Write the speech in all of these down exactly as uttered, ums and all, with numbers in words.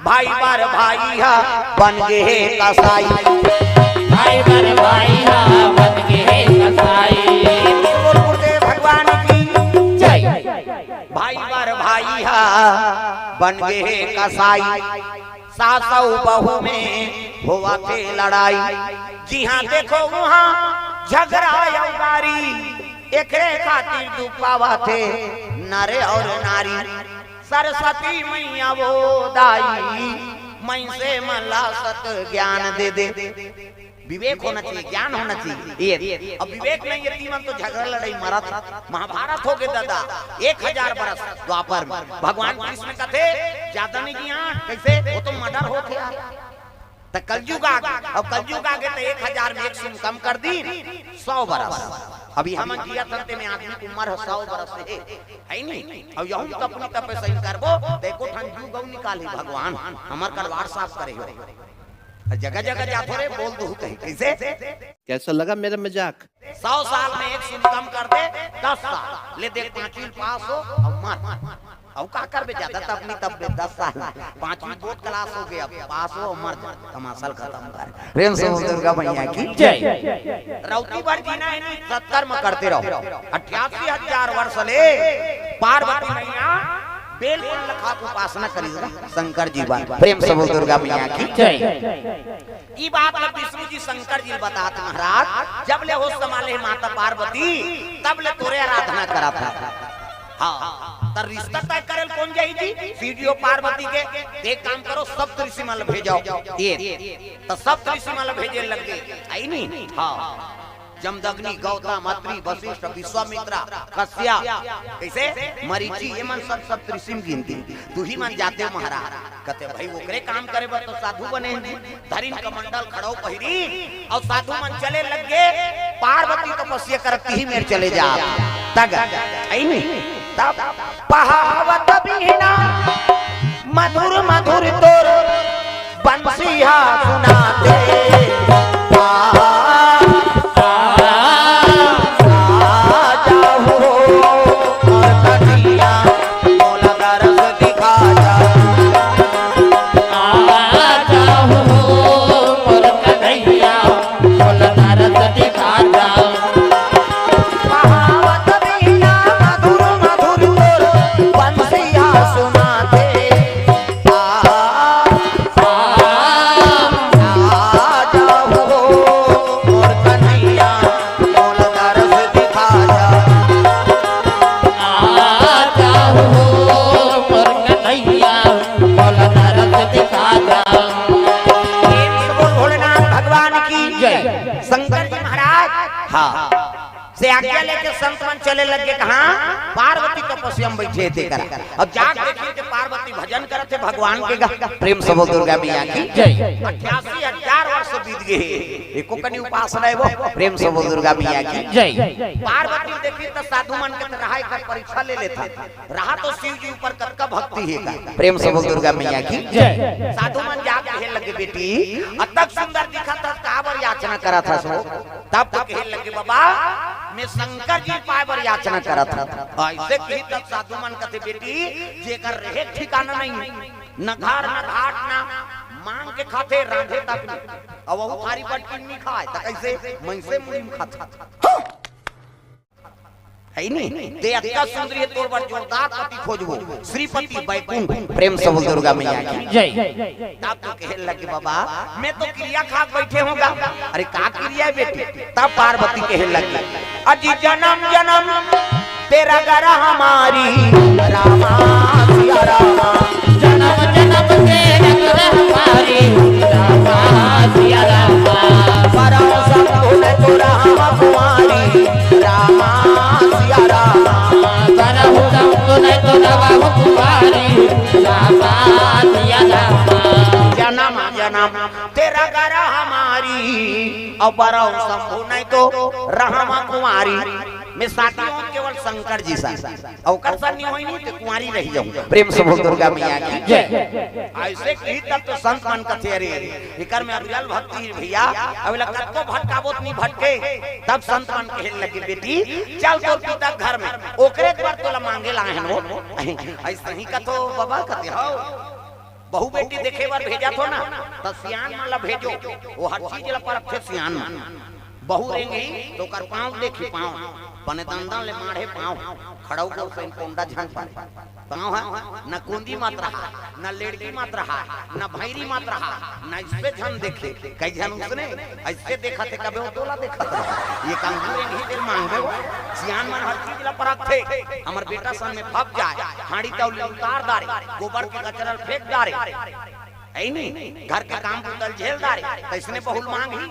भाई बर भाई हा बन गे हे कसाई। भाई बर भाई हा बन गे हे कसाई। बोल गुरुदेव भगवान की जय। भाई बर भाई हा बन गे हे कसाई। सास अउ बहू में होवत हे लड़ाई। जिहाँ देखो उहाँ झगरा अउ गारी। एकरे खातिर दुख पावत हे नर अउ नारी। सरस्वती मैया वो दाई, मइनसे मन ला सत ज्ञान दे दे। विवेक होना चाहिए, ज्ञान होना चाहिए। ये अब विवेक नहीं है, तीमन तो झगड़ा लड़ाई मरत। महाभारत हो गए दादा, एक हजार बरस द्वापर में। भगवान कृष्ण कथे, ज्यादा नहीं किया, कैसे? वो तो मर्डर होत हे यार। त कलयुग आ गे, अब कलयुग आ गे त एक हजार में एक शून्य कम कर दी, सौ बरस। अभी हमन जियत हन तेमे आदमी के उम्र ह सौ बरस हे, है नी? अब यहू तपनी तपे सही करबो त एको ठन जुग अउ निकालही भगवान। हमर कन WhatsApp करे हो, जगह जगह जाथो रे, बोल दू कहीं कैसे? कैसा लगा मेरा मजाक? सौ साल में एक शून्य कम कर दे, दस साल ले देख, पांचवी पास हो अउ मर। अउ का करबे, ज्यादा तपनी तपबे, दस साल, पांचवी बोर्ड क्लास हो गया, पास हो अउ मर जा, तमाशा ल खत्म कर। प्रेम से बोल दुर्गा मैया की जय। रौती बर जीना हे नी, सत्कर्म करते रहो। अट्ठासी हजार वर्ष ले पार्वती मैया बेल फूल लखा के उपासना करी शंकर जी बर। प्रेम से बोल दुर्गा मैया की जय। ई बात ल विष्णु जी शंकर जी ल बतात, महाराज, जब ले होश संभाले हे माता पार्वती, तब ले तोरे आराधना करत हे। हाँ, त रिश्ता तय करे ल कोन जाही जी? सीडीओ पार्वती के। एक काम करो, सप्त ऋषि मन ल भेजो। ये त सप्त ऋषि मन ल भेजे लग गे, है नी? हाँ, जमदग्नि, गौतम, अत्रि, वशिष्ठ, विश्वामित्रा, कश्यप, कैसे, मरीचि, ये मन सब सप्त ऋषि म गिनती। तुही मन जाते हो महाराज। कथे, भाई, ओकरे काम करे बर तो साधु बने हे जी। धरिन कमंडल खड़ाऊ पहिरी अउ साधु मन चले लग गे। पार्वती तपस्या करत तिही मेर चले जा। तग अइनी तब पहावत बीना मधुर मधुर तोर बंसिया सुनाथे। आ, आ, आ जाहू मोर कन्हैया, मोला दरस दिखा जा। आ जाहू मोर कन्हैया, मोला दरस दिखा जा। पहावत बीना मधुर मधुर तोर बंसिया सुनाथे। आ, आ, आ जाहू मोर कन्हैया, मोला दरस दिखा जा। आ जाहू मोर कन्हैया, मोला दरस दिखा जा। प्रेम से बोल भोलेनाथ भगवान की जय। शंकर जी महाराज, हाँ, से आज्ञा लेके संत मन चले लग गे कहाँ? पार्वती तपस्या में बैठे हे तेकरा। अउ जाके देखिन के पार्वती भजन करत हे भगवान के गा। प्रेम से बोल दुर्गा मैया की जय। अट्ठासी हजार वर्ष बीत गे हे, एको कनी उपास नइ होय। प्रेम से बोल दुर्गा मैया की जय। पार्वती देखिन त साधु मन के त रहा एक परीक्षा ले लेथे। रहा तो शिव जी ऊपर कतका भक्ति हे का। प्रेम से बोल दुर्गा मैया की जय। साधु मन जाके कहे लगे, बेटी, अतक सुंदर दिखत हस, काबर याचना करत हस हो? तब तो कहे लगे, बाबा, मैं शंकर जी पाए बर याचना करत हूँ। ऐसे कही तब साधु मन कथे, बेटी, जेकर रहे ठिकाना नहीं, न घर, न घाट, न मांग के खाथे, रांधे तक नहीं। अब वो थारी बटकी नहीं खाए, त कैसे? मइनसे मुड़ी में खाथे। है नी? ते अतका सुंदरी हे, तोर बर जोरदार पति खोजबो, श्रीपति बैकुंठ। प्रेम से बोल दुर्गा मैया की जय। तब तो कहे लगे, बाबा, मैं तो किरिया खा के बैठे हूँ गा। अरे का किरिया हे बेटी? तब पार्वती कहे लगी, अजी जनम जनम तेरा गरा हमारी, रामा सिया रामा। जनम जनम तेरा गरा हमारी, रामा सिया रामा। परम शंभु ने तो राम कुमारी, रामा सिया रामा। परम शंभु ने तो राम कुमारी, रामा सिया रामा। जनम जनम तेरा गरा हमारी, अउ परम शंभु नहीं तो रामा कुमारी। मैं शादी हों केवल शंकर जी सन। अउ ओकर सन नहीं होई नहीं तो कुंवारी रह जाऊं। प्रेम से बोल दुर्गा मैया की जय। ऐसे कही तब तो संत मन कथे, अरे, एकर में अविरल भक्ति हे भैया, अब एला कतको भटकाबो त नहीं भटके। तब संत मन कहे लगे, बेटी, चल तोर पिता घर में, ओकरे बर तोला मांगे ला आए हन वो। ऐसे ही कथो बाबा कथे हो। बहू बेटी देखे बर भेजत हो ना, त सियान मन ला भेजो, वो हर चीज ला परखथे सियान मन। बहू रेंगही त ओकर पाँव देखही, पाँव, पने दंदन ले माढ़े पाँव, खड़ऊ गोड़ से कोंडा झन पाए। पाँव ह न कोंदी मत रहा, न लेड़की मत रहा, न भैरी मत रहा, न इससे झन देखे। कई झन उसने ऐसे देखत हे, कबे वो तोला देखत रहा। ये कंघी रेंगही तेल मांगबे वो। सियान मन हर चीज ला परखथे। हमर बेटा सन में फप जाए, हांड़ी तौली उतार डारे, गोबर के कचरा ल फेंक डारे, ऐ नी, घर के काम बुतल झेल डारे, तैसने बहू ल मांगही।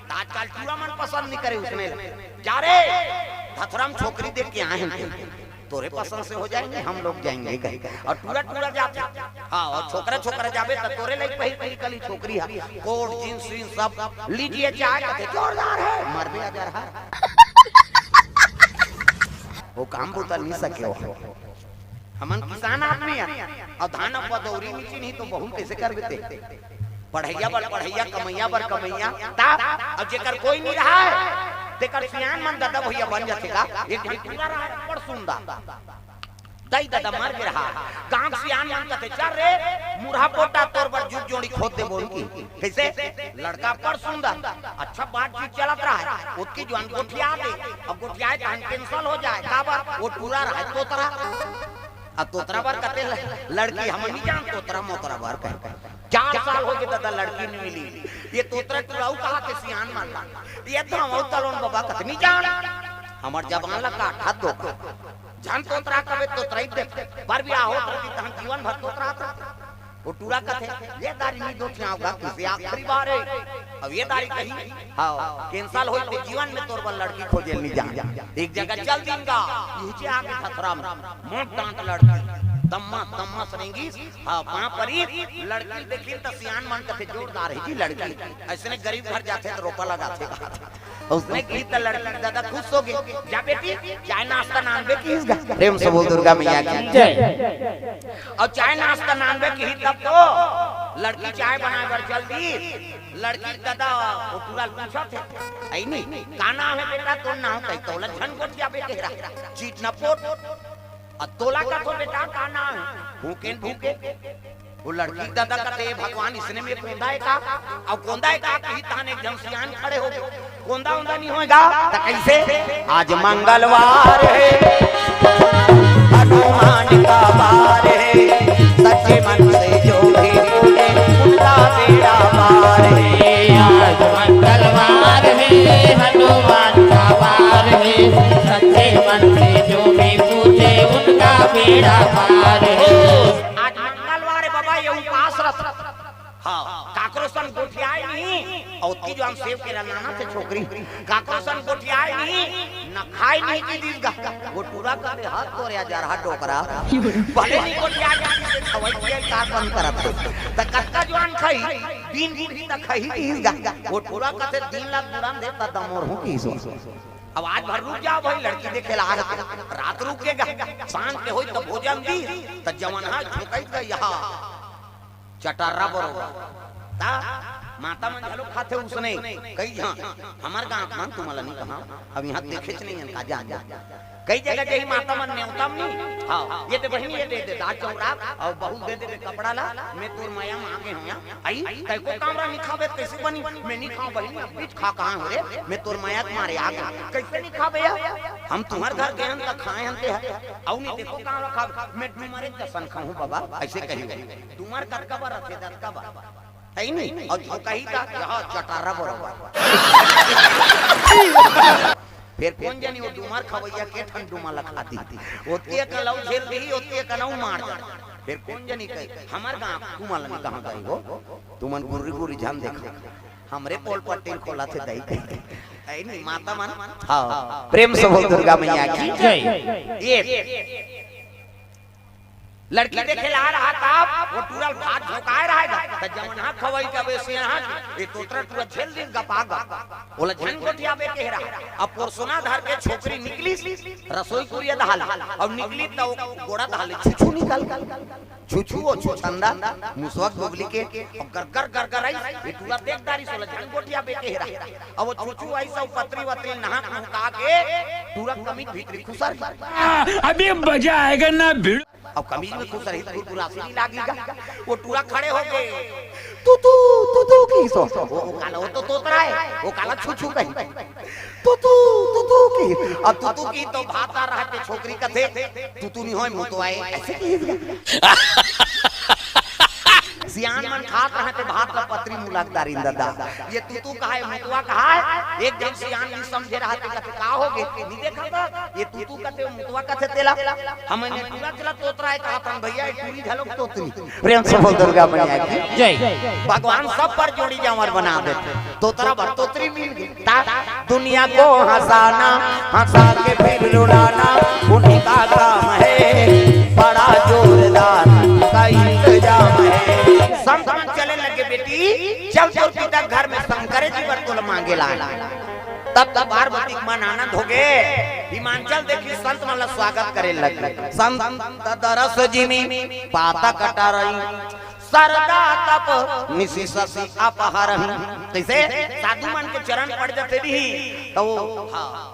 त आजकल टूरा मन पसंद नहीं करे उसने। जा रे, धथुरा म छोकरी देख के आए हैं, तोरे पसंद से हो जाएंगे, हम लोग जाएंगे कहीं। और टूरा टूरा जाथे, हाँ, और छोकरा छोकरा जाबे त तोरे लाइक पहिर पहिर कली छोकरी है, कोट, जींस, वींस सब लीजिए चाहे, कहते जोरदार है, मरबे अगर है। वो काम बुता नहीं सके हो। हमन किसान आदमी है, और धान अब दौरी मिची नहीं तो बहू कैसे कर देते? पढ़ैया बर पढ़ैया, कमैया बर कमैया, तब अब जेकर कोई नहीं रहा है, तेकर सियान मन ददा भैया बन जाथे का? एक ठन टूरा रहा है, बड़ सुंदर। दई ददा मर गे रहा। गांव के सियान मन कथे, "चल रे, मुरहा पोटा तोर बर जूठ जोड़ी खोद देबो उनकी।" कैसे? लड़का बड़ सुंदर, अच्छा बातचीत चलत रहा है, ओतकी जुआन गोठिया दे। अब गोठियाए तहन cancel हो जाए, काबर? वो टूरा रहा है, तोतरा। अब तोतरा बर कथे ल-, लड़की हम नहीं जान, तोतरा मोतरा बर कहे। चार साल हो गे ददा, लड़की नहीं मिली। ये तोतरा टूरा अउ कहा के सियान मन ला। ये धावत तलोन बबा कथे नहीं जान। हमर जबान ला काट हाथ दो। झन तोतरा कबे तोतरा ही देख। पर भी आहो, तहन जीवन भर तोतरा था। वो टूरा कथे, "ये दारी नहीं दो चाव गा, किसे आखिरी बार है।" अब ये दारी कही, "हाँ, cancel होई ते जीवन में तोर बर लड़की खोजे नहीं जा।" एक जगह चल दिन का, इहचे आके धथुरा में, मोट डांट लड़की, दम्मा, दम्मा सरेंगी, हाँ, पाँव परी, लड़की देखी त सियान मन कथे, "जोरदार है जी लड़की।" ऐसने गरीब घर जाथे त रोपा लगाथे। उसने कही त लड़की ददा खुश हो गे, "जा बेटी, चाय नाश्ता नानबे किहिस गा?" प्रेम से बोल दुर्गा मैया की जय। और चाय नाश्ता नानबे किहिस तब तो लड़की चाय बनाए बर चल दी। लड़की ददा वो टूरा ल पूछत हे, "ऐ नी, का नाम है बेटा?" "तोर नाम कही तोला झन गोठियाबे के रहा, चीट न पोट।" "अ तोला कथों बेटा, का नाम है?" "भूकेन भूके।" वो लड़की ददा कथे, "भगवान, इसने में कोंदा है का?" अउ कोंदा है का कही, तहन एक झन सियान खड़े हो गे। कोंदा ओंदा नहीं होएगा, त कैसे? आज मंगलवार है, हनुमान का वार है, सच्चे मन से जो भी बोले, उनका बेड़ा पार है। आज मंगलवार है, हनुमान का वार है, सच्चे मन से जो भी पूछे, उनका बेड़ा पार है। आज मंगलवार है बाबा, ये उपास रथ। हाँ, काकरो सन गोठियाए नहीं, अउ ओतकी जुआन सेव के रंगाना थे छोकरी, काकरो सन गोठियाए नहीं, न खाए नहीं की दिस गा। वो टूरा कथे, "हाथ तोरे आ जा रहा डोकरा।" भले नहीं गोठियाए नहीं, ते खवाई पियाई कार बंद करत हो। त कतका जुआन खाई, दिन बूढ़ी त खाई दिस गा। वो टूरा कथे, "दिन ला बुरान दे, त दमोर हूँ की सो।" अब आज भर रुक जाओ भाई, लड़की देखे ला आ रहा। रात रुक के गा, सांझ के होई त भोजन दी, त जवन हा झोंकई गा यहाँ। चटर्रा बरोबर। त माता मन घलो खाथे उसने। कई झन, हमर गांव मन तुमला नहीं कहा, अब यहाँ देखेच नहीं है, का जान जा। कई जगह जही माता मन नेवता म नहीं। हाँ, ये दे बहिनी, ये दे दे, दाल चौरा, अउ बहू दे दे कपड़ा ला, मैं तोर मया म आगे हूँ। आई, तै को कामरा नहीं खाबे, कैसे बनी? मैं नहीं खाऊं बहिनी, अब बीच खा कहाँ हो रे? मैं तोर मया के मारे आगे। कैसे नहीं खाबे यार? हम तुम्हार घर गए हन त खाए हन ते है। अउ नहीं देखो कामरा खाबे, मैं डूमरे जसन खाऊं बाबा, ऐसे कही। डूमर कतका बार रथे, दतका बार। है नहीं? अउ जो कही था, यहाँ चटारा बरोबर। फिर कोन जनी वो डूमर खवैया के ठन डूमर ला खा दी थी। ओतकी अकन लऊ झेल दी, ओतकी अकन अऊ मार दी। फिर कोन जनी कही, हमर गांव तुमन ला नहीं कहा गई हो, तुमन गुर्री गुर्री झन देखा, हमरे पोल पट्टी ल खोला थे दई कही। ऐ नहीं माता मन, हाँ, प्रेम से बोल दुर्गा मैया की जय। ये लड़की देखे ला रहा था, वो टूरा ल भात झोंकाए रहा था, त जवन हा खवाई के अबे से यहाँ, ये तोतरा टूरा झेल दिन गपा गप। ओला झन गोठियाबे के रहा। अब पोरसोना धर के छोकरी निकली, रसोई कुरिया दहाल, अब निकली त वो गोड़ा दहाल छुछू निकल। छुछू वो छुछंदा, मुसवा के दुबली के, अब गरगर गरगर आई, ये टूरा देख डारी सोला झन गोठियाबे के रहा। अब वो छुछू आई सब पतरी वतरी नहा नहुका के, टूरा कमीज भीतरी खुसर गई। अभी मजा आएगा ना भिड़। अब कमीज में खुश रही, कुरकुरासी नहीं लागी गा। वो टूरा खड़े हो गए। "तू, तू, तू, तू" किहिस। वो, वो काला, वो तो तोतरा है, वो काला छू छू कही। "तू, तू, तू, तू" किहिस। अब "तू, तू" किहिस तो भात आ रहा है, ते छोकरी कथे, "तू, तू नहीं होय, मुँह तो आए", ऐसे किहिस गा। सियान मन खात रहे ते भात ला पतरी मुलाक दारिन ददा। ये तू, तू कहा है, मुतवा कहा है? एक जन सियान नहीं समझे रहा ते कथे, "का हो गे? नहीं देखा था? ये तू, तू कथे, मुतवा कथे तेला।" हमने पूरा चला तोतरा है कहा था भैया, ये पूरी झलक तोतरी। प्रेम से बोल दुर्गा मैया की जय। भगवान सब पर जोड़ी जांवर बना देथे। तोतरा बर तोतरी मिल गई। ता दुनिया को हंसाना, हंसा के फिर रुलाना, उन्हीं का काम है, बड़ा जोरदार का इंतजाम है। संत मन चले लगे, "बेटी, चल तोर पिता घर में शंकर जी बर तोला मांगे लाए।" तब तब पार्वती के मन आनंद हो गए। हिमांचल देखी संत मन ला स्वागत करे लगे। संत दरस जिमि पाता कटारई, सरदा तप निसि ससि अपहरई। कैसे? साधु मन के चरण पड़ जाते रही तो वो, हाँ,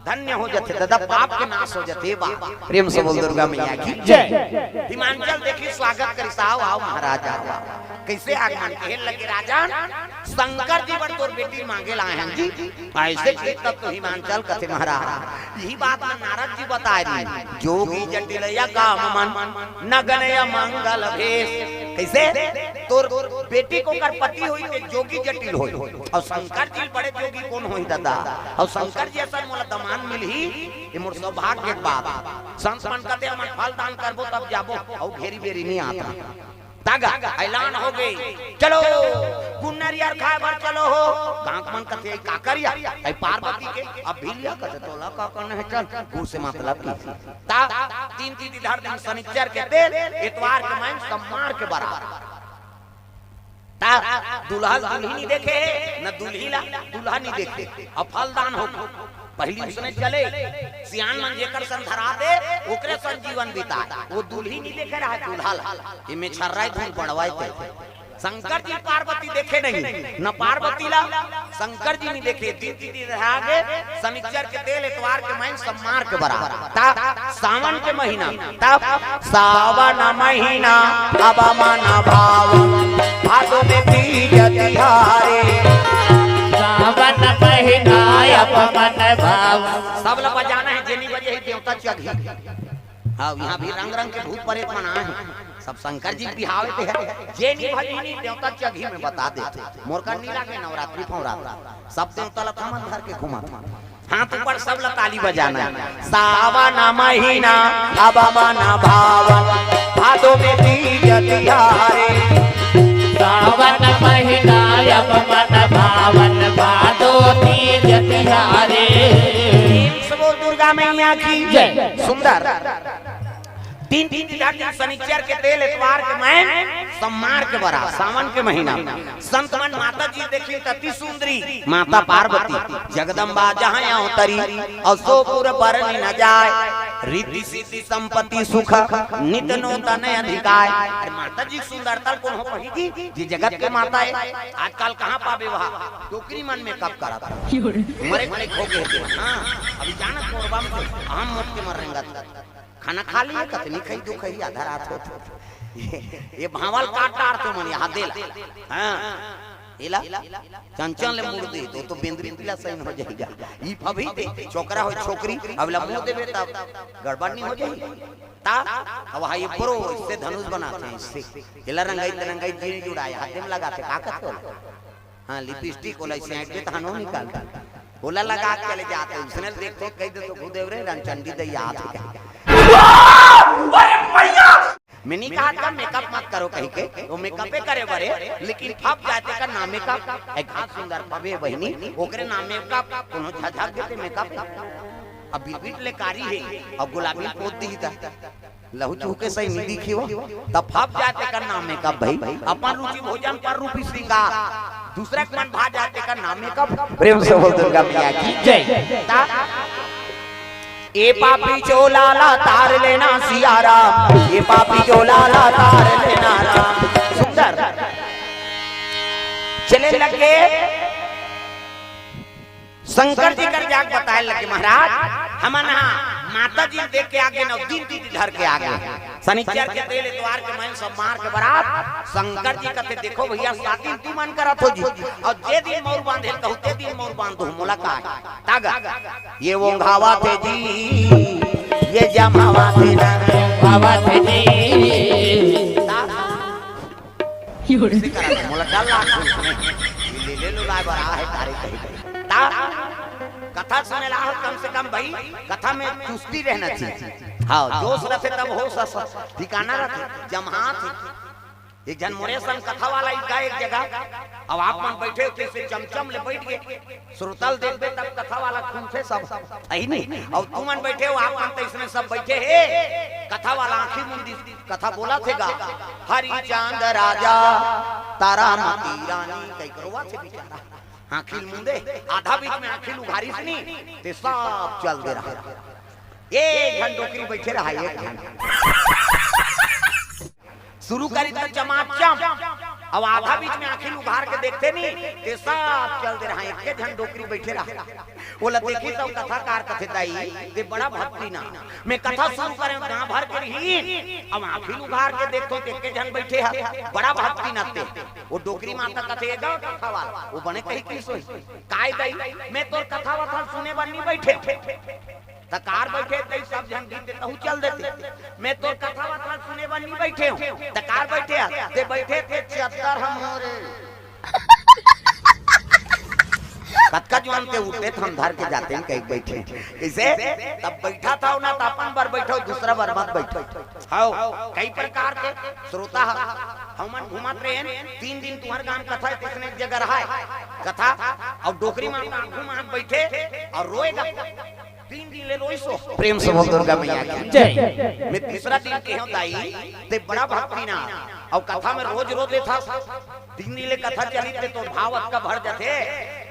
धन्य हो जाते दादा, पाप के नाश हो जाते बा। प्रेम से बोल दुर्गा मैया की जय। हिमांचल देखी स्वागत करी, "आओ, आओ महाराज, आओ, आओ।" कैसे आगमन? कहे लगे, "राजन, शंकर जी बर तोर बेटी मांगे लाए हैं जी।" ऐसे की तब तो हिमांचल कथे महाराज, यही बात में नारद जी बताए रही, "जोगी जटिल या काम मन, नगन या मंगल भेष।" कैसे? तोर बेटी को कर पति होई ते जोगी जटिल होई, और शंकर जी बड़े जोगी कौन होई दादा? और शंकर जी ऐसा मोला दमान मिलही, ये मोर सौभाग्य के बात। संत मन कहते, "हमन फल दान करबो तब जाबो, और घेरी बेरी नहीं आता।" तागा ऐलान हो गए, "चलो, गुन्नर यार खाए बर चलो हो।" गांव के मन कथे, "का करिया?" "ऐ पार्वती के।" "अब भी लिया," कथे, "तोला का करना है, चल, गुड़ से मतलब की।" ता तीन तिथि धर दिन शनिचर के तेल, एतवार के मैन सम्मार के बराबर। ता दुल्हा दुल्ही नहीं देखे, न दुल्ही ला दुल्हा नहीं देखे। अब फल दान हो, पहली उसने चले, सियान मन जेकर सन धरा दे, ओकरे सन जीवन बिता। वो दुल्ही नहीं देखे रहा, दुल्हा ला। ये में छर्राई धुन पड़वाए थे। शंकर जी पार्वती देखे नहीं, न पार्वती ला शंकर जी नहीं देखे। तीन तिथि रहा गे, शनिचर के तेल, एतवार के मैन, सम्मार के बराबर। ता सावन के महीना, ता सावन महीना अब मन भावन, भादो में तीज तिहारे। सावन महीना अब मन भावन। सब ला बजाना है, जेनी बजे ही देवता चघी। हाँ, यहाँ भी रंग रंग के भूत प्रेत मन आए हैं। सब शंकर जी के बिहाव पे है। जेनी भजनी देवता चघी में बता देथे। मोर कर नी लागे नवरात्रि फौरात्रि। सब देवता ला थमन धर के घुमा। हाथ ऊपर, सब ला ताली बजाना है। सावन महीना अब मन भावन, भादो में तीज तिहारे। सावन महीना अब मन भावन, भादो तीज तिहारे। प्रेम से बोल दुर्गा मैया की जय। सुंदर। तीन तीन चार दिन शनिचर के तेल, एतवार के मैन, सम्मार के बरा, सावन के महीना। संत मन माता जी देखी तति सुंदरी, माता पार्वती, जगदम्बा जहाँ अवतरी, और सो पुर बरनि न जाय। रिद्धि सिद्धि संपत्ति सुख, नित नूतन अधिकाय। अरे माता जी सुंदरता ल कोन हो पही जी, जे जगत के माता है। आजकल कहाँ पाबे वहा, डोकरी मन मेकअप करत हे। मरे मरे खो गए थे। हाँ, अभी जाना कोरबा में आम मोट के मर रेंगत। खाना खा लिए, कतनी खाई, दो खाई, आधा रात होत। ये भावल काट डार तो मन यहाँ दे ला। हाँ, एला चंचल ले मुड़ दे, तो, तो बेंदरी पीला सही हो जाएगा। ई फभी दे, छोकरा हो छोकरी, अब ला मुड़ देबे तब गड़बड़ नहीं हो जाएगी। ता, अब वहाँ ये प्रो, इससे धनुष बनाते हैं, इससे। एला रंगाई, रंगाई जीन जुड़ाए, हाथे में लगाते, का कहते हो? हाँ, लिपस्टिक ओला अइसे ऐंठ के तहानो निकाल दे। ओला लगा के ले जाते, उसने देख के कह दे तो खुद एवरे रणचंडी दे याद है। अरे भैया! मैं नहीं कहा था मेकअप मत करो कहीं के, वो मेकअपे करे बरे, लेकिन फब जाते का नाम मेकअप, एक हाथ सुंदर फबे बहिनी, ओकरे नाम मेकअप, कोनो झझक देते मेकअप। अब बिरबिट ले कारी है, अब गुलाबी पोत दी था। लहू चूके सही नहीं दिखी हो, तब फब जाते का नाम मेकअप भाई। अपन रुचि भोजन पर रूपी श्रृंगार, दूसरे के मन भा जाते का नाम मेकअप। प्रेम से बोल दुर्गा मैया की जय। ता, ए पापी चोला ला तार लेना सिया राम, ए पापी चोला ला तार लेना राम। सुंदर। चले लगे शंकर जी कर जाके बताए लगे, महाराज, हमन हा माता जी देख के आगे न, तीन तिथि धर के आगे। सनिचर के तेल एतवार के मैन सब मार के बरात। शंकर जी कथे, "देखो भइया, सात दिन तुमन करत हो जी, अउ जे दिन मउर बांधे ल कहू, ते दिन मउर बांध दो, मोला का हे?" तागा, ये ओंघावथे जी, ये जमावथे ना, ओंघावथे जी। ता-, मोला डर लागथे उसने। ये ले ले लो, लाए बर आ हे तारे कहीं कहीं। ता-, कथा सुने ला हो, कम से कम भाई, कथा में चुस्ती रहना चाहिए। हाँ, जोश रथे तब होश अस-, ठिकाना रथे, जमहात हे। एक झन मोरे संग कथा वाला इका एक जगह, अब आप मन बइठे हो, कइसे चमचम ले बइठ गे, श्रोता ल देखबे तब कथा वाला खुलथे सब, अही नहीं? अउ तुमन बइठे हो, आप मन त इसमें सब बइठे हे, कथा वाला आंखी मुंदी कथा बोलथे गा, "हरिचंद राजा तारामती रानी," कहि के रोवथे बेचारा। आंखी ल मुंदे, आधा बीच में आंखी ल उघारिस नी, ते सब चल दे रहा। एक झन डोकरी बइठे रहा, एक झन। शुरू करिस त चमाचम, अब आधा बीच में आंखी ल उघार के देखथे नी, ते सब चल दे रहा, एक झन डोकरी बइठे रहा। ओला देखिस त कथाकार कथे, "दाई, ते बड़ा भक्ति ना।" मैं कथा शुरू करेंव, गांव भर के रहिन, अब आंखी ल उघार के देखथों, ते एके झन बइठे हे, बड़ा भक्ति ना ते। ओ डोकरी माता कथे, "ए गा कथा वाला, ओ बने कही किस होही?" "काय दाई, मैं तोर कथा वथा सुने बर नी बइठे।" त काबर बइठे, तई सब झन गीत तहू चल देते। "मैं तोर कथा वथा सुने बर नी बइठे हों।" त काबर बइठे हे, ते बइठे थे चद्दर हमोरे। कतका जुवान ते उठे, हम धर के जातेन कहि बइठे। कइसे? तब बइठा था ना, त अपन बर बइठो, दूसरा बर मत बइठो। हव, कई प्रकार के श्रोता ह। हमन घूमत रहेन, तीन दिन तुंहर गांव कथा हे, तइसने एक जगह रहा हे कथा, अउ डोकरी माता आंखू मांग बइठे अउ रोए गा। तीन दिन ले रोइस ओ। प्रेम से बोल दुर्गा मैया की जय। मैं तीसरा दिन केहेंव दाई, ते बड़ा भक्ति ना, अउ कथा में रोज रो देथस। तीन दिन ले कथा चलिस ते तोर भाव अतका भर जाथे,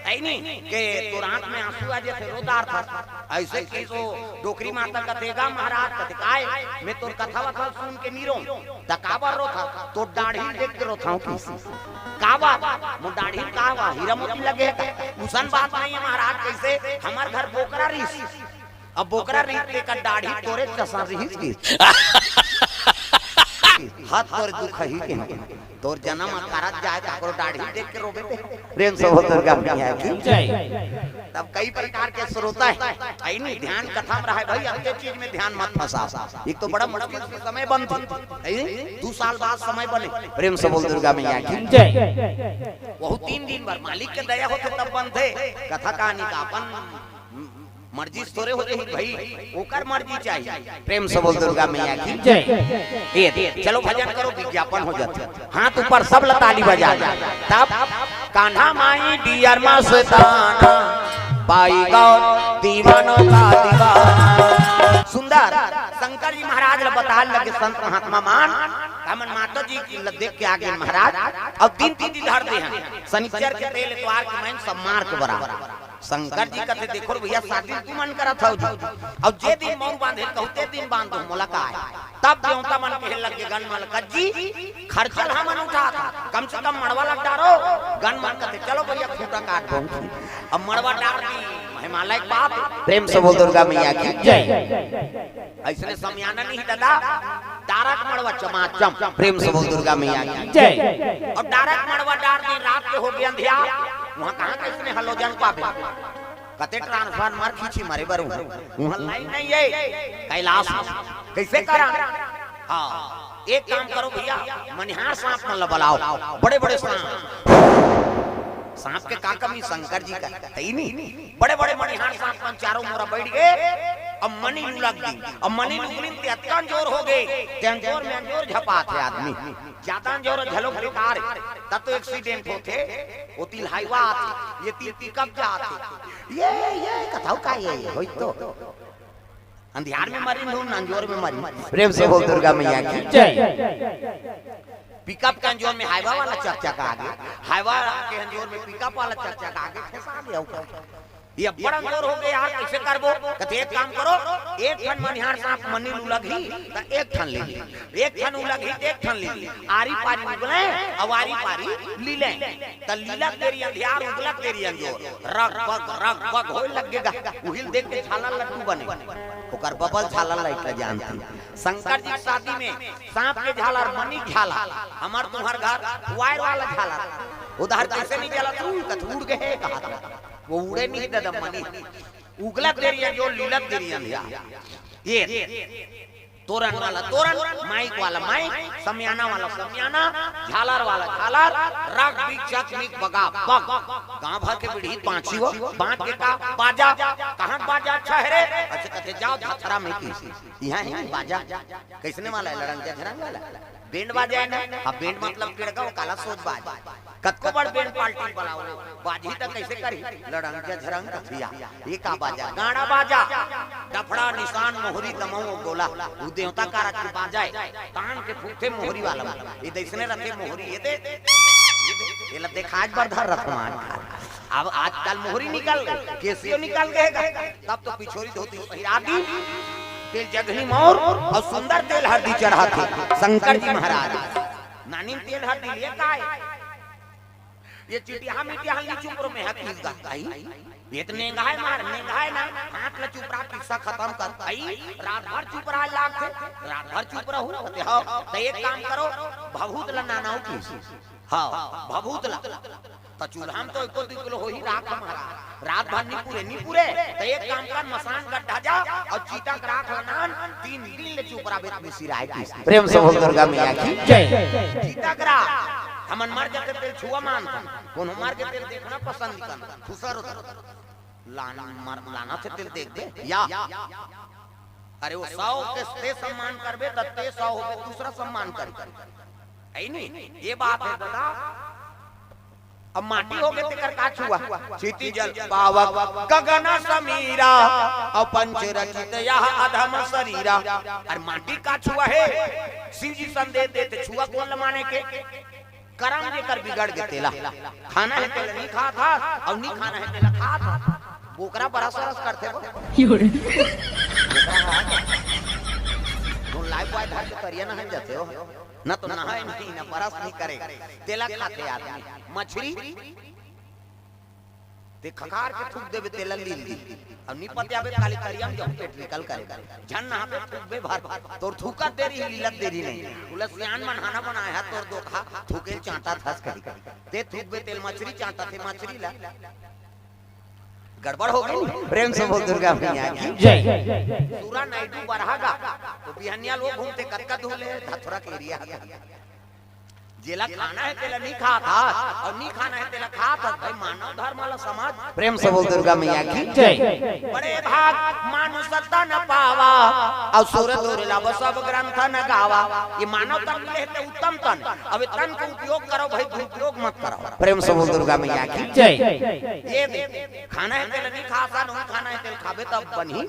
अइ नी के तोर आंख में आंसू आ जाथे, रो डारथस। अइसे कहिस ओ डोकरी माता कथे, "गा महाराज," कथे, "काय? मैं तोर कथा वथा सुन के नी रोंव, त काबर रोथस?" "तोर डाढ़ी देख के रोथंव," कहिस। "काबर? मोर डाढ़ी का हवय? हीरा मोती लगे हे का?" "उसन बात नहीं हे महाराज, कइसे हमर घर बोकरा रिहिस, अब बोकरा रिहिस तेकर डाढ़ी तोरे जसन रिहिस," कहिस। "हाथ तोरे दुखही के, तोर जनम अकारत जाय, काकरो डाढ़ी देख के रोबे ते।" प्रेम से बोल दुर्गा मैया की जय। तब कई प्रकार के श्रोता हे, अइ नी, ध्यान कथा में रहे भाई, अतेक चीज में ध्यान मत फंसा। एक तो बड़ा मुश्किल से समय बनथे, अइ नी, दू साल बाद समय बने। प्रेम से बोल दुर्गा मैया की जय। वहू तीन दिन बर मालिक के दया होथे तब बनथे। कथा कहानी का अपन मर्जी से थोरे हो जाही भाई, ओकर मर्जी चाहिए। प्रेम से बोल दुर्गा मैया की जय। ए, चलो भजन करो, विज्ञापन हो जाथे। हाथ ऊपर, सब ला ताली बजा दे। तब कान्हा माई डियर मस्ताना, पाई गौ दीवानों का दीवाना। सुंदर शंकर जी महाराज ला बताए लगे संत महात्मा मन, हमन माता जी ला देख के आगे महाराज, अब तीन तीन दिन धर दे हैं, सनिचर के तेल एतवार के मैन सब मार के बराबर। शंकर जी कथे, "देखो रे भइया, सात दिन तुमन करत हव जी, अउ जे दिन मउर बांधे कहू ते दिन बांध दो, मोला का हे?" तब देवता मन कहे लगे गन मन, "कज्जी, खर्चा ल हमन उठात हन, कम से कम मड़वा ल डारो।" गन मन कथे, "चलो भइया, खूंटा काट दो।" अब मड़वा डार दी, महिमा लायक बात। प्रेम से बोल दुर्गा मैया की जय। अइसने समियाना नहीं दादा, डारक मड़वा चमाचम। प्रेम से बोल दुर्गा मैया की जय। अउ डारक मड़वा डार दिन रात के हो गे अंधियार, उहां कहां कइसने हलोजन पाबे? कते ट्रांसफार्मर खींची मरे बर उहां, उहां लाइन नहीं हे कैलाश में। कइसे करन? हां, एक काम करो भइया, मनिहार सांप मन ला बलाओ, बड़े बड़े सांप। सांप के का कमी शंकर जी का? हे ही नहीं। बड़े-बड़े मनिहार सांप मन चारों मुड़ा बइठ गे, अब मनी ल उलग दी। अब मनी ल उगलिन ते अतका अंजोर हो गे, ते अंजोर में अंजोर झपाथे आदमी। जादा अंजोर झलोक बेकार हे, तब तो एक्सीडेंट होथे। ओती ल हाईवा आथे, एती ल पिकअप जाथे। ये, ये कथव का ये, ये होई तो। अंधियार में मरिन धुन, अंजोर में मरिन। प्रेम से बोल दुर्गा मैया की जय। पिकअप के अंजोर में हाईवा वाला चकचका आगे, हाईवा के अंजोर में पिकअप वाला चकचका आगे, फंसा दे अउ का। ये अब्बड़ अंजोर हो गे यार, कइसे करबो? कथे, "एक काम करो, एक ठन मनिहार सांप मनी ल उलगही, त एक ठन ले ली, एक ठन उलगही, त एक ठन ले ली, आरी पारी उगले, अउ आरी पारी लीले।" त लीलत देरी अंधियार, उगलत देरी अंजोर, रग बग, रग बग होय लग गे गा। उही ल देख के झालर लट्टू बने, ओकर बबल झालर लाइट ल जानथे। शंकर जी के शादी में सांप के झालर, मनी के झालर, हमर तुम्हर घर wire वाला झालर, ओ दर कइसे नइ जलत, उड़ कथे उड़ गे हे, कहा वो उड़े नइ दे दम मनी। उगलत देरी अंजोर, लीलत देरी अंधियार। ये तोरन वाला तोरन, माइक वाला माइक, समियाना वाला समियाना, झालर वाला झालर, रग बिग चक मिक बगा बग। गांव भर के पीढ़ी पांची हो, बांट के का बाजा, कहाँ बाजा अच्छा हे रे? अच्छा कथे, "जाव धथरा में की, इहाँ हे बाजा।" कइसने वाला हे? लड़ंग झरंग वाला। बैंड बाजा हे ना? हाँ, बैंड मतलब केड़गा, ओ काला सोज बाज। कतको बड़ बैंड पार्टी बलाओ, बाजही त कइसे करही? लड़ंग झरंग कथिया। ये का बाजा? गाड़ा बाजा। डफड़ा, निसान, मोहरी, दमऊ, गोला। उ देवता कारक के बाजा हे। तान के फूकथे मोहरी वाला मन। ये दइसने रथे मोहरी, ये दे, ये दे, ये ला देखाय बर धर रथमान। अब आजकल मोहरी निकल गे, केसियो निकल गे गा। तब तो पिछोरी धोती पहिरा दी, तेल जगही मौर अउ सुंदर तेल हरदी चढ़ाथे शंकर जी महाराज। नानी म तेल हरदी लिए काय? ये चिटिया मिटिया हल्दी चुपरो में हकीस गा। आई, ये त नेंगाय मार, नेंगाय ना, हाथ ल चुपरा, किस्सा खतम कर। आई, रात भर चुपरा लागथे, रात भर चुप रहू। कथे, "हो, त एक काम करो, भभूत ल नानव की।" हाँ, भभूत ल। त चूल्हा म तो एको दू किलो होही राख हमारा। रात भर नी पुरे, नी पुरे। त एक काम कर, मसान गड्ढा जा अउ चीटा के राख ल नान, तीन दिन ले चुपरा बेत में सिराय की। प्रेम से बोल दुर्गा मैया की जय। चीटा के राख, हमन मर जाथे तेल छुआ मानथन, कोनो मर के तेल देखना पसंद करन, खुसर उतर। लान-, मर-, लाना थे तेल देख दे, या। अरे वो सौ के ते सम्मान करबे, त ते सौ होबे, दूसरा सम्मान करबे। है नी? ये बात हे दादा। अब माटी होगे तेकर का छुआ? क्षिति जल पावक गगन समीरा, अउ पंच रचित यह अधम शरीरा। अरे माटी का छुआ हे? शिव जी संदेश देथे, छुआ कोन ल माने के? करम जेकर बिगड़ गे तेला। खाना हे तेला नी खात हस, अउ नी खाना हे तेला खात हस। बोकरा बरस वरस करथे वो। यो रे। बोकरा हा। तो लाइफ बॉय धर के तरिया नहाय जाथे हो। न तो नहाय नहीं, न बरस नहीं करे। तेला खाथे आदमी। मछरी, ते खखार के थूक देबे, तेला लील दी। अब नी पतियाबे, खाली तरिया म जाहू, पेट निकल करे। झन नहाबे, थूकबे भर। तोर थूकत देरी, लीलत देरी नहीं। उला सियान मन हाना बनाय हे, तोर दोखा थूके ल चांटा थस कही। ते थूकबे, तेल मछरी चांटा थे, मछरी ला। गड़बड़ हो गे। प्रेम से बोल दुर्गा मैया की जय। सूरा नायडू बरहा गा, तो बिहनिया लोग घूमथे, कतका दूर ले, धथुरा के एरिया हे। जेला खाना हे, तेला नी खात हस, अउ नी खाना हे, तेला खात हस। भाई, मानव धर्म वाला समाज। प्रेम से बोल दुर्गा मैया की जय। बड़े भाग मानुष तन पावा, अउ सुर दुर्लभ सब ग्रंथ न गावा। ये मानव तन मिले हे, ते उत्तम तन। अब ये तन के उपयोग करो भाई, दुरुपयोग मत करो। प्रेम से बोल दुर्गा मैया की जय। ये दे, खाना हे, तेला नी खात हस, नी खाना हे, तेला खाबे तब बनही।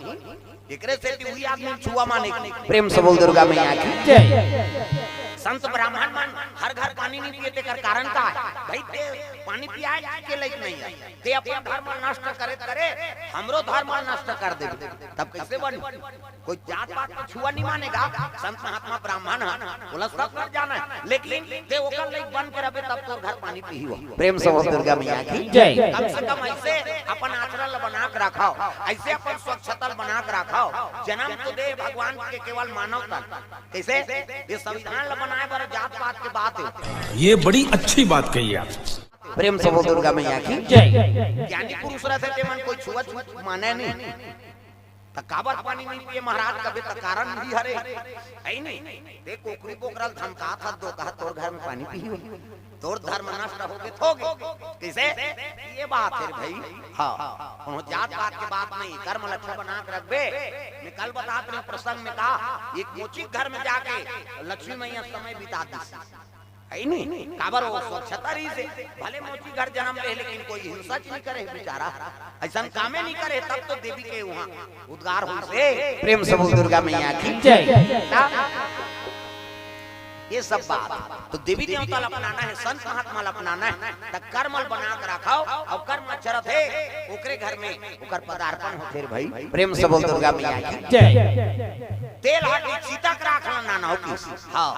एकरे सेती उही आदमी छुआ माने। प्रेम से बोल दुर्गा मैया की जय। संत ब्राह्मण मन हर घर पानी नी पिए, तेकर कारण का हे? भाई, ते पानी पियाय के लायक नहीं हे, ते अपन धर्म नष्ट करे करे हमरो धर्म नष्ट कर देबे, तब कइसे बनी? कोई जात पात के छुआ नी माने गा। संत महात्मा ब्राह्मण हे, ओला सब कर जाना हे, लेकिन ते ओकर लायक बन के रहबे, तब तोर घर पानी पीही हो। प्रेम से बोल दुर्गा मैया की जय। कम से कम अइसे अपन आचरण ल बना के रखव, अइसे अपन स्वच्छता ल बना के रखव। जनम तो दे भगवान के केवल मानव तन। कइसे? ये संविधान ल बनाय बर जात पात के बात हे। ये बड़ी अच्छी बात कही आप। प्रेम से बोल दुर्गा मैया की जय। ज्ञानी पुरुष रहिथे, ते मन कोई छुआ छूत माने नहीं। त काबर पानी नहीं पिए महाराज कबे? त कारण भी हरे, हे नहीं? ते कोकरी बोकरा ल धमकात हस, दोखा तोर घर में पानी पीही हो, तोर धर्म नष्ट होगे त होगे। कइसे? ये बात हे भाई। हाँ, कोनो जात पात के बात नहीं, कर्म ल अच्छा बना के रखबे। मैं कल बतात रहेंव प्रसंग में, का एक मोचिक घर में जाके लक्ष्मी मैया समय बिता दिस। हे नहीं? काबर वो स्वच्छता रहिसे, भले मोची घर जनम ले, लेकिन कोई हिंसा च नहीं करे बेचारा, अइसन कामे नहीं करे, तब तो देवी के उहाँ उद्गार होइसे। प्रेम से बोल दुर्गा मैया की जय। ना? ये सब बात तो देवी देवता ल अपनाना हे, संत महात्मा ल अपनाना हे, त कर्म ल बना के राखव। अउ कर्म चरत हे, ओकरे घर में ओकर पदार्पण होथे रे भाई। प्रेम से बोल दुर्गा मैया की। जय। तेल हरदी चिता के राख ल लाना हो किस। हाँ,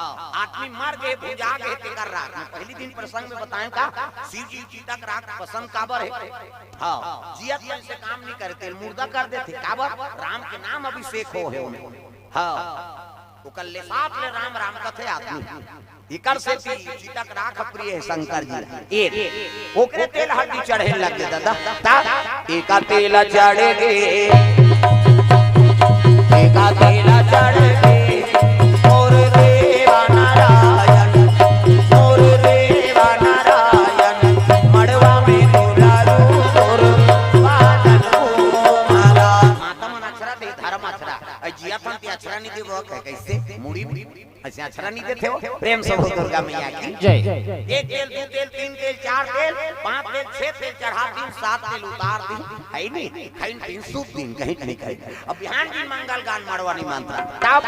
आदमी मर गे, भुंजा गे, तेकर राख। मैं पहली दिन प्रसंग में बताएं का, शिव जी चिता के राख पसंद काबर हे? हाँ, जियत मन से काम नहीं करे, तेल मुर्दा कर देथे। काबर? राम के नाम अभिषेक हो हे ओमे। हाँ, ओकर लेसात ले राम राम कथे आदमी। इकर सेती चिता के राख प्रिय हे शंकर जी। एक ओकरे तेल हरदी चढ़े लग गे दादा। ता एका तेल चढ़ गे, एका तेल चढ़ गे, मोर देवा नारायण, मोर देवा नारायण, मड़वा में दुलारू मोर बादल को माला। माता मन अक्षरा दे, धर्म अक्षरा। अ जिया थन ते अक्षरा नहीं देबो, कह कैसे? मुड़ी में। अइसे अक्षरा नहीं देथे हो। प्रेम से बोल दुर्गा मैया की। जय। एक तेल, दू तेल, तीन तेल, चार तेल, पांच तेल, छह तेल चढ़ा दिन, सात तेल उतार दिन। है नहीं? खाइन पीन सूत दिन, कहीं नहीं खाई। अब बिहान दिन मंगल गान मड़वा नहीं मानता। तब